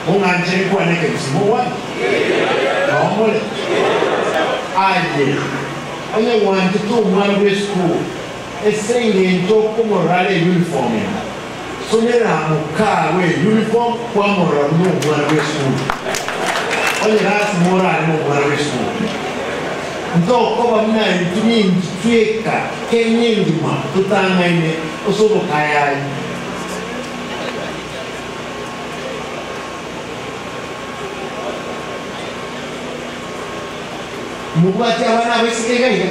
Mong'anchere nkwane ekegusii, mogwancha? Noo more? Aye, onye gwanchete omwana bw'esukuru, ase engencho okomorora are euniform ime, sonera mokago euniform kwamorora buna omwana bw'esukuru. Onye lasima orare nomwana bw'esukuru. Ntokoba buna intwe ninki tweka Kenya engima totang'aine ase obokayayi. Mobwate abana abaiseke iga iga?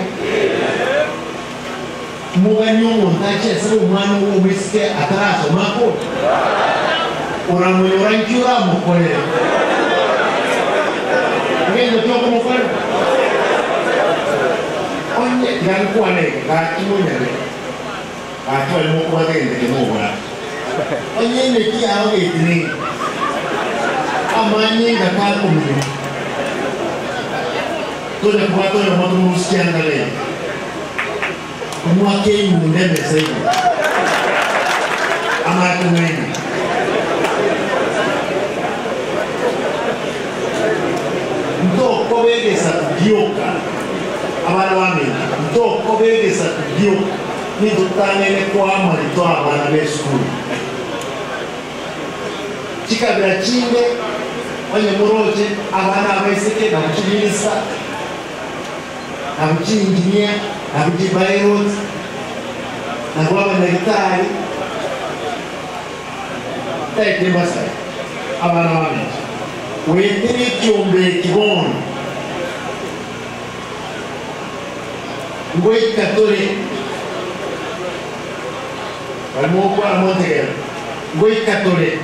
Moganie omonto achiesere omwana obo omoiseke atarasoma akore? Oramonyora nki oramokorere? Ngento ki okomokorera? Onye tiga nkwane iga, gaki monyare. Gaki baria mokobwata egento eke moborake. Onye emeki yao getinenge, amanyinga takominyoka. Tonya kobwata oyomo tomorusie anga rero, tomoake enyundo emesa igoro, amanye kong'aina. Ntokoba egesaku gioka, abana baminto, ntokoba egesaku gioka. Nintotang'aine koa amarito abana b'esukuru. Chikabira chinde onye moroche abana abaiseke nabwo chiminista, nabwo chiinjinia, nabwo chipairot, nabwo abanyagitari, taete mbasae abana baminto. Goetera ekiombe eki bono. Ngoika tore, baria mogokwana montegerere, ngoika tore.